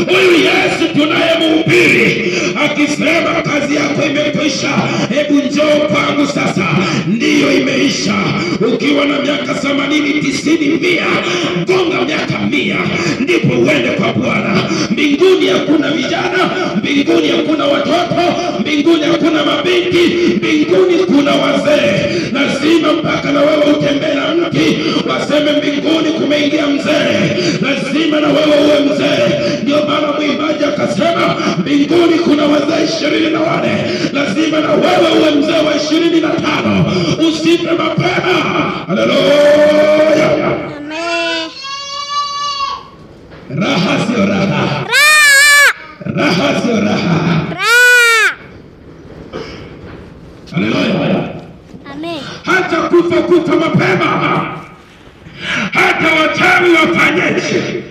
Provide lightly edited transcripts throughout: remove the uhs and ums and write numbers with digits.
Huyu Yesu tunayemhubiri akisema kazi yako imekwisha, hebu njoo kwangu sasa, ndiyo imeisha. Ukiwa na miaka 80, 90, 100, gonga miaka 100 ndipo uende kwa Bwana. Mbinguni hakuna vijana, mbinguni hakuna watoto, mbinguni hakuna mabinti, mbinguni kuna wazee. Lazima mpaka na wewe utembee na mti waseme mbinguni kumeingia mzee. Lazima na wewe uwe mzee. Ndio maana mwimbaji akasema mbinguni kuna wazee 24. Lazima na wewe uwe mzee wa 25. Usife mapema. Haleluya. Amen. Raha sio raha. Raha sio raha. Raha. Haleluya. Amen. Hata kufa mapema, hata wachawi wafanyeje.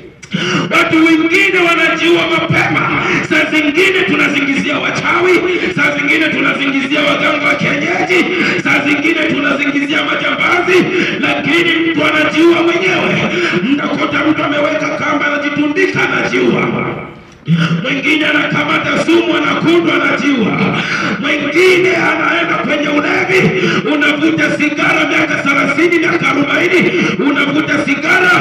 Watu wengine wanajiua mapema. Saa zingine tunazingizia wachawi, saa zingine tunazingizia waganga wa kienyeji, saa zingine tunazingizia majambazi, lakini mtu anajiua mwenyewe. Mtakuta mtu ameweka kamba anajitundika, anajiua. Mwingine anakamata sumu anakunywa, anajiua. Mwingine anaenda kwenye ulevi, unavuta sigara miaka 30, miaka 40, unavuta sigara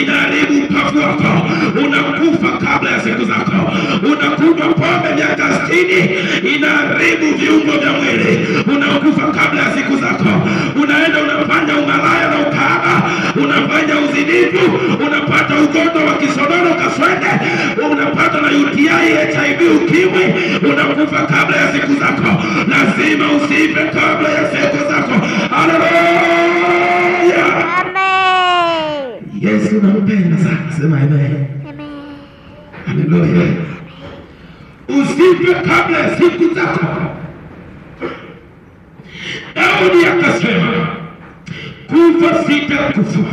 inaharibu upafu wako, unakufa kabla ya siku zako. Unakunywa pombe miaka 60, inaharibu viungo vya mwili, unakufa kabla ya siku zako. Unaenda unafanya umalaya na ukahaba, unafanya uzinifu, unapata ugonjwa wa kisonono, kaswende, unapata na UTI, HIV, ukimwi, unakufa kabla ya siku zako. Lazima usife kabla ya siku zako. Haleluya. Amen. Yesu nampenda sana. Sema amen. Amen. Haleluya. Usife kabla ya siku zako. Daudi akasema kufa sitakufa.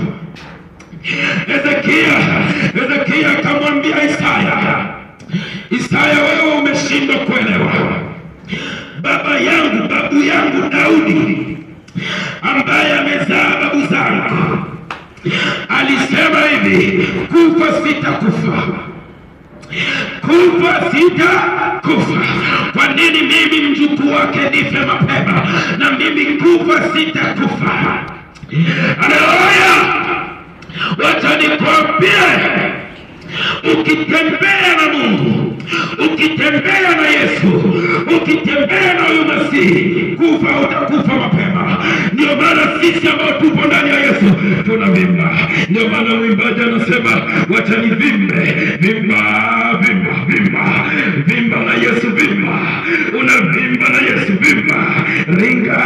Hezekia akamwambia Isaya, Isaya, wewe umeshindwa kuelewa. Baba yangu, babu yangu Daudi ambaye amezaa babu zangu alisema hivi, kufa sitakufa, kufa sitakufa. Kwa nini mimi mjukuu wake nife mapema? Na mimi kufa sitakufa. Haleluya. Wacha nikwambie, ukitembea na Mungu, ukitembea na Yesu, ukitembea na huyu Masihi, kufa utakufa mapema. Ndio maana sisi ambao tupo ndani ya Yesu tunavimba. Ndio maana mwimbaji anasema wacha nivimbe, vimba, vimba, vimba, vimba na Yesu, vimba. Unavimba na Yesu, vimba. Ringa,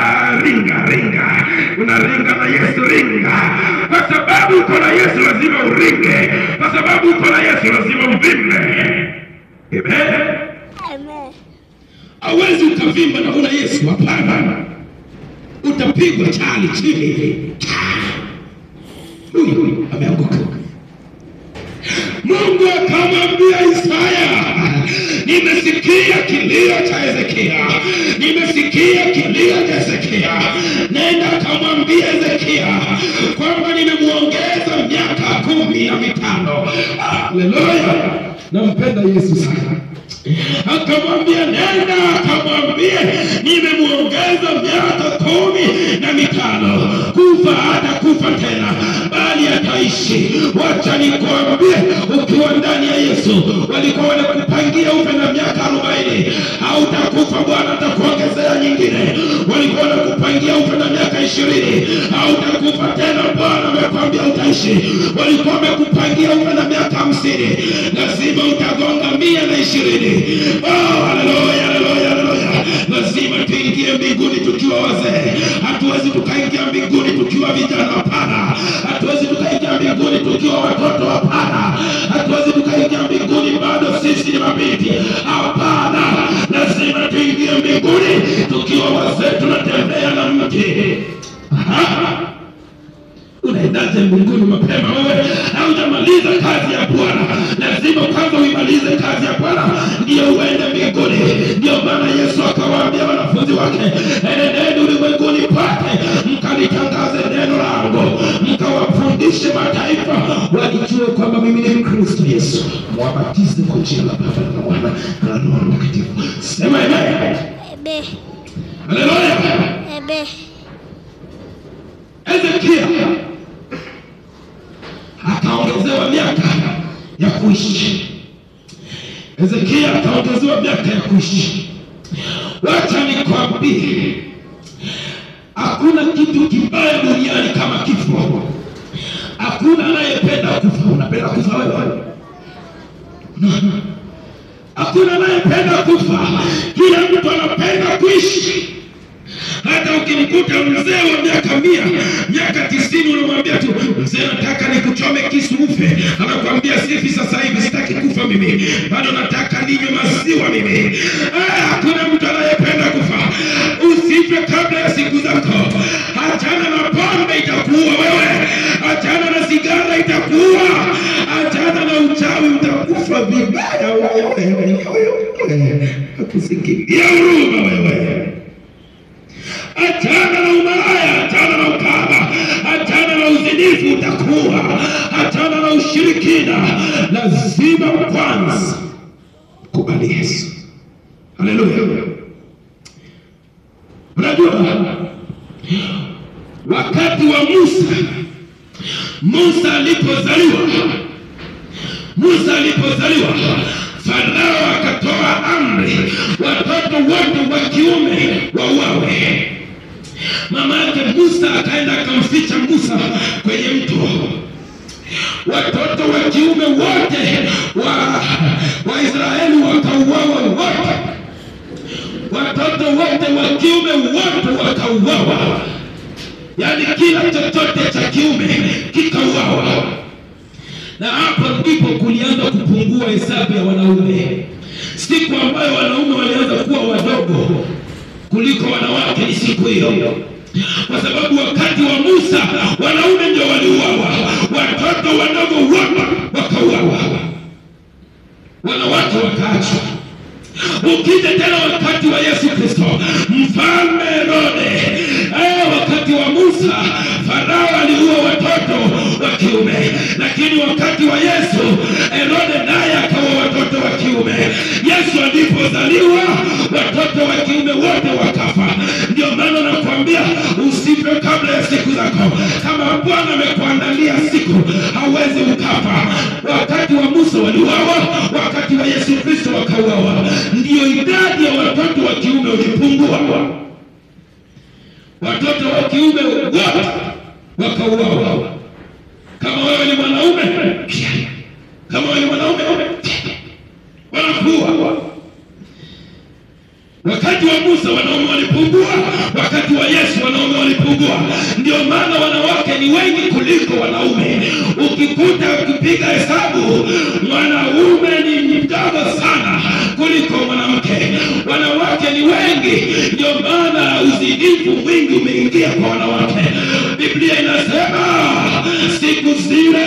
ringa, ringa. Unaringa na Yesu, ringa. Kwa sababu uko na Yesu lazima uringe. Kwa sababu uko na Yesu lazima uvimbe. Amen. Amen. Hauwezi ukavimba na huna Yesu, hapana. Utapigwa chali chini. Huyu ameanguka. Mungu akamwambia Isaya, nimesikia kilio cha Hezekia, nimesikia kilio cha Hezekia. Nenda akamwambia Hezekia kwamba nimemuongeza miaka 15. Haleluya. Nampenda Yesu sana. Akamwambia nenda akamwambie nimemuongeza miaka 15. Kufa hatakufa tena, bali ataishi. Wacha nikwambie, ukiwa ndani ya Yesu, walikuwa wanakupangia ufe na miaka 40, hautakufa, Bwana atakuongezea nyingine. Walikuwa wanakupangia ufe na miaka 20, hautakufa tena, Bwana amekwambia utaishi. Walikuwa wamekupangia ufe na miaka 50, lazima utagonga 120. Oh, haleluya, haleluya, haleluya. Lazima tuingie mbinguni tukiwa wazee. Hatuwezi tukaingia mbinguni tukiwa vijana, hapana. Hatuwezi tukaingia mbinguni tukiwa watoto, hapana. Hatuwezi tukaingia mbinguni bado sisi ni mabinti, hapana. Lazima tuingie mbinguni tukiwa wazee, tunatembea na mti. Unaendaje mbinguni mapema wewe? Haujamaliza kazi ya Bwana. Lazima kwanza uimalize kazi ya Bwana ndio uende mbinguni. Ndio maana Yesu akawaambia wanafunzi wake, enendeni ulimwenguni pote mkalitangaze neno langu, mkawafundishe Wafundishe mataifa walijue kwamba mimi ni Kristo Yesu. Mwabatize kwa jina la Baba na Mwana na Roho Mtakatifu. Sema amen. Amen. Haleluya. Amen. Hezekia akaongezewa miaka ya kuishi. Hezekia akaongezewa miaka ya kuishi. Wacha nikwambie, hakuna kitu kibaya duniani kama kifo. Hakuna anayependa kufa. Unapenda kufa wewe? No. Hakuna anayependa kufa. Kila mtu anapenda kuishi. Hata ukimkuta mzee wa miaka 100, miaka 90, unamwambia tu, mzee, nataka nikuchome kisu ufe. Anakuambia sifi sasa hivi, sitaki kufa mimi, bado nataka ninywe maziwa mimi. Hakuna mtu anayependa kufa. Usife kabla ya siku zako. Achana na pombe, itakuua wewe. Achana na sigara, itakuua. Achana na uchawi, utakufa vibaya wewe. Akusikia huruma wewe. Achana na umalaya, achana na ukahaba, achana na uzinifu, utakuwa. Achana na ushirikina. Lazima kwanza kubali Yesu. Haleluya. Unajua wakati wa Musa, Musa alipozaliwa, Farao akatoa amri watoto wote wa kiume wauawe. Mama yake Musa akaenda akamficha Musa kwenye mto. Watoto wa kiume wote wa Israeli wakauawa wote. Watoto wote wa kiume wote wakauawa. Yaani kila chochote cha kiume kikauawa. Na hapo ndipo kulianza kupungua hesabu ya wanaume. Siku ambayo wanaume walianza kuwa wadogo kuliko wanawake ni siku hiyo. Kwa sababu wakati wa Musa wanaume ndio waliuawa, watoto wadogo wote wakauawa, wanawake wakaachwa. Ukija tena wakati wa Yesu Kristo, mfalme Herode, wakati wa Musa Farao aliua watoto wa kiume, lakini wakati wa Yesu Herode naye akaua watoto wa kiume. Yesu alipozaliwa watoto wa kiume wote wakafa. Ndio maana nakwambia usife kabla ya siku zako. Kama Bwana amekuandalia siku, hauwezi ukafa. Wakati wa Musa waliuawa, wakati wa Yesu Kristo wakauawa. Ndio idadi ya watoto wa kiume ulipungua. Watoto wa kiume wote wakauawa. Kama wewe ni mwanaume, kama wewe ni mwanaume, wanakuua. Wakati wa Musa wanaume walipungua, wakati wa Yesu wanaume walipungua. Ndio maana wanawake ni wengi kuliko wanaume. Ukikuta ukipiga hesabu, mwanaume ni mdogo sana kuliko mwanamke. Wanawake ni wengi, ndio maana uzinifu mwingi umeingia kwa wanawake. Biblia inasema siku zile